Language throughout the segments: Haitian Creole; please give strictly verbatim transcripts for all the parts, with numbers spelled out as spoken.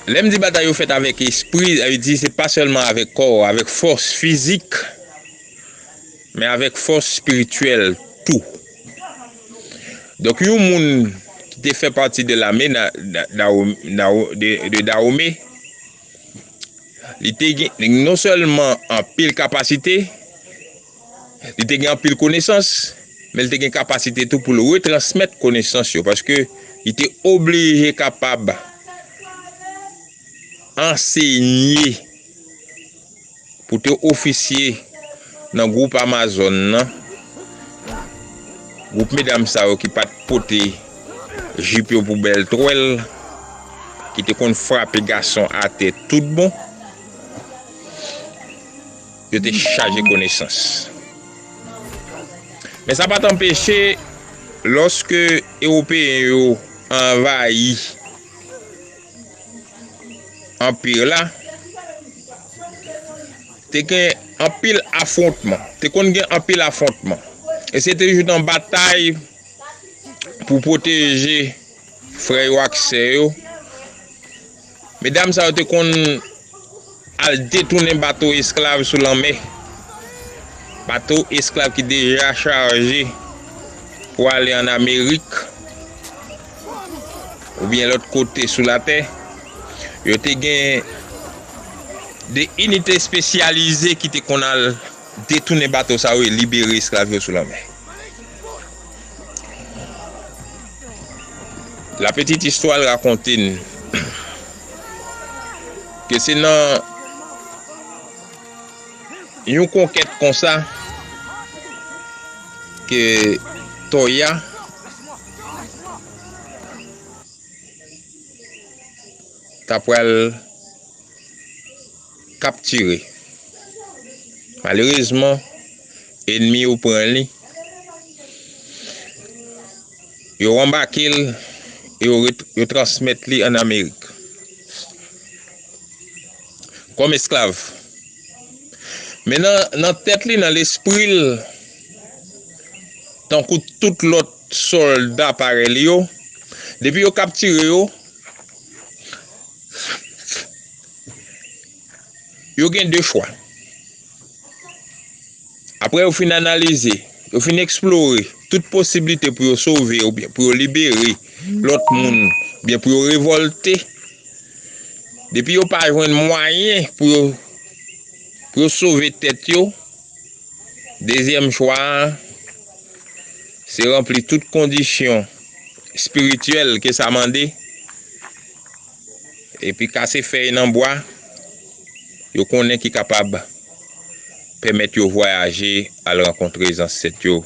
Lè m di batay yo fèt avèk espri, sa vle di se pa sèlman avèk kò, avèk fòs fizik, men avèk fòs espirityèl tou. Donk, yon moun ki te fè pati de lame na, na, Dao- Nao- de, de Dahomey, li te gen non sèlman anpil kapasite, li te gen anpil konesans, men li te gen kapasite tou pou l retransmèt konesans yo, paske li te oblije kapab ansenye pou te ofisye nan gwoup Amazòn nan, gwoup medam sa yo ki pa t pote jip yo pou bèl twèl, ki te konn frape gason atè tout bon, yo te chaje konesans. Men sa pa t anpeche, lòske Ewopeyen yo anvayi anpil la, te gen anpil afwontman. Te konn gen anpil afwontman. E se te toujou nan batay pou pwoteje frè yo ak sè yo. Medam sa yo te konn al detounen bato esklav sou lanmè. Bato esklav ki deja chaje pou ale ann Amerik oubyen lòt kote sou latè. Yo te gen de inite espesyalize ki te konn al detounen bato sa yo e libere esklav yo sou lanmè. La petite histoire rakonte n ke se nan yon konkèt konsa ke Toya ta pral kaptire. Malerezman, enmi yo pran li, yo anbake l, e yo ret- yo transmèt li ann Amerik kòm esklav. Men nan, nan tèt li, nan lespri l, tankou tout lòt sòlda parèy li yo, depi yo kaptire yo, yo gen de chwa. Apre yo fin analize, yo fin eksplore tout posiblite pou yo sove oubyen pou yo libere lòt moun, oubyen pou yo revòlte, depi yo pa jwenn mwayen pou yo, pou yo sove tèt yo, dezyèm chwa a, se ranpli tout kondisyon espirityèl ke sa mande, epi kase fèy nan bwa yo konnen ki kapab pèmèt yo vwayaje al rankontre zansèt yo.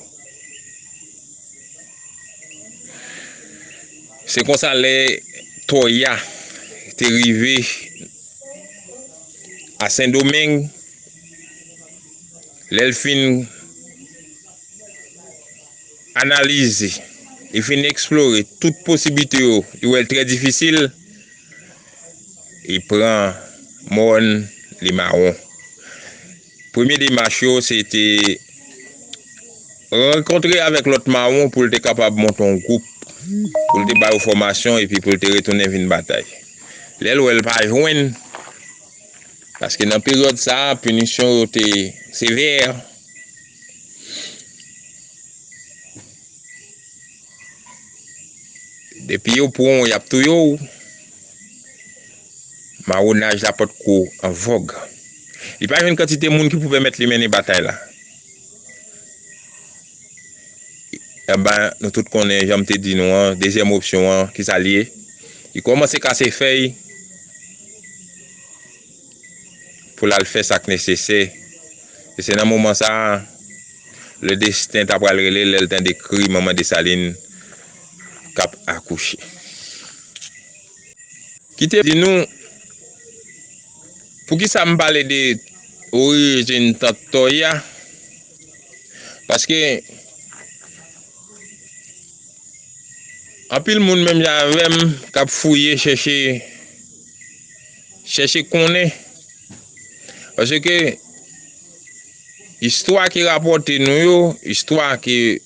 Se konsa, lè Toya te rive a Sendomeng, lè l fin analize, li fin eksplore tout posiblite yo, li wè l trè difisil, li pran mòn, li mawon. Premye demach yo, se te rankontre avèk lòt mawon pou l te kapab monte yon gwoup, pou l te ba yo fòmasyon epi pou l te retounen vin batay. Lè l wè l pa jwenn, paske nan peryòd sa a, pinisyon yo te sevè. Depi yo pran w, y ap touye w. Mawonaj la potko an vòg. Li pa jwenn kantite moun ki pou pèmèt li mennen batay la. Enben, nou tout konnen, jan m te di nou an, dezyèm opsyon an, ki sa l ye? Li kòmanse kase fèy pou l al fè sa k nesesè. E se nan moman sa a, le desten ta pral rele l lè l tande kri manman Desalin k ap akouche. Kite di nou, poukisa m pale de orijin Tant Toya? Paske anpil moun menm jan avè m k ap fouye, chèche, chèche konnen. Paske istwa ki rapòte nou yo, istwa ke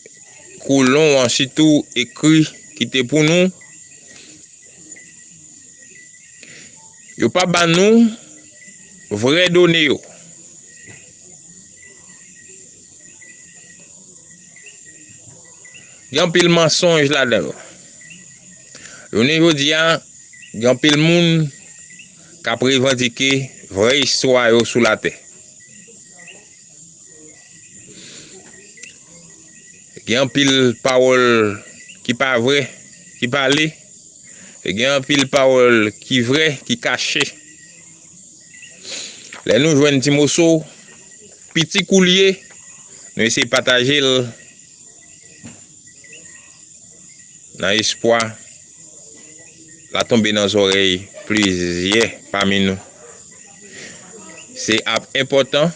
kolon an sitou ekri kite pou nou, Yo pa ban nou vrè done yo. Gen anpil mansonj ladan yo. Jounen jodi a, gen anpil moun k ap revandike vrè istwa yo sou latè. Gen anpil pawòl ki pa vrè, ki pale. Gen anpil pawòl ki vrè, ki kache. Lè nou jwenn ti moso, piti kou l ye, nou eseye pataje l nan espwa l a tonbe nan zòrèy plizyè pami nou. Se ap enpòtan.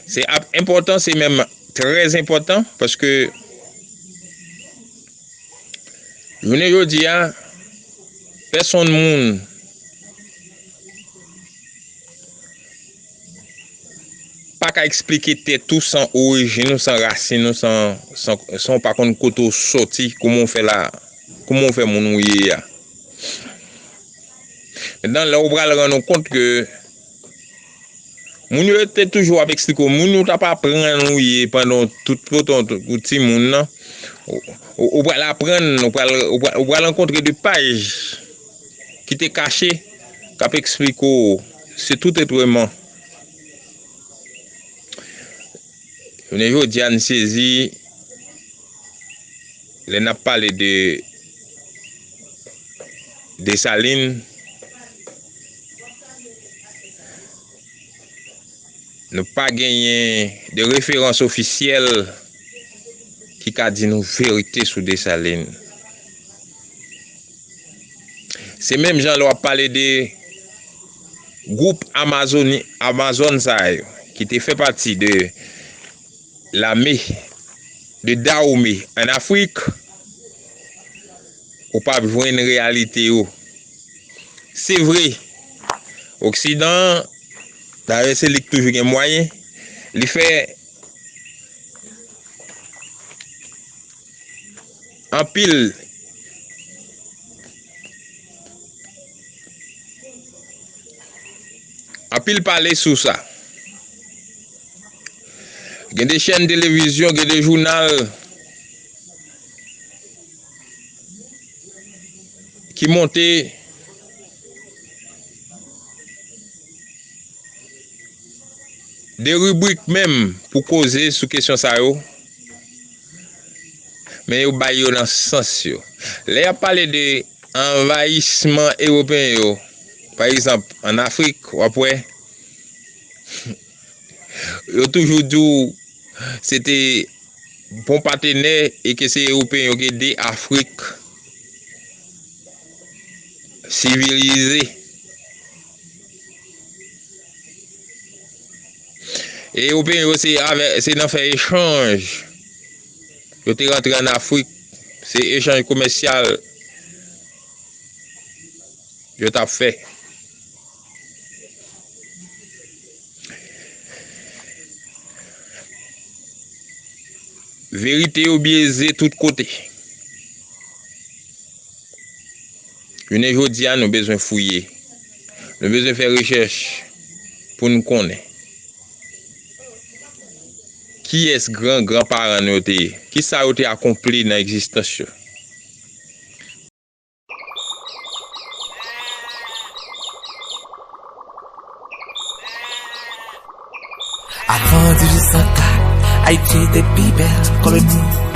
Se ap enpòtan, se menm trè enpòtan, paske jounen jodi a, pèsonn moun pa ka eksplike tèt ou san orijin ou, san rasin ou, san, san, san w pa konn kote w sòti, kouman w fè la, kouman w fè moun ou ye a. Mentnan, lè w pral rann ou kont ke moun yo te toujou ap eksplike w, moun yo t ap aprann ou ye pandan w tout, pandan w timoun nan, ou, ou, ou pral aprann, ou pral, ou pral, ou pral rankontre de paj ki te kache, k ap eksplike w se tout otreman. Jounen jodi a, n sezi lè n ap pale de Desalin, nou pa genyen de referans ofisyèl ki ka di nou verite sou Desalin. Se menm jan lè w ap pale de gwoup Amazoni, Amazòn sa yo, ki te fè pati de lame de Dahomey ann Afrik, ou p ap jwenn reyalite yo. Se vre, Oksidan an, dayè se li k toujou gen mwayen, li fè anpil, anpil pale sou sa. Gen de chèn televizyon, gen de jounal ki monte de ribrik menm pou koze sou kesyon sa yo, men yo bay yo nan sans yo. Lè y ap pale de anvayisman ewopeyen yo, pa egzanp, ann Afrik, w ap wè, yo toujou di w se te bon patenè e ke se ewopeyen yo ki ede Afrik sivilize. E ewopeyen yo se avè, se nan fè echanj. Yo te rantre ann Afrik, se echanj komèsyal yo t ap fè. Verite yo byeze tout kote. Jounen jodi a, nou bezwen fouye. Nou bezwen fè rechèch pou n konnen kiyès gran gran paran nou yo te ye, kisa yo te akonpli nan egzistans yo. Avan dizuit san kat, Ayiti te pi bèl koloni.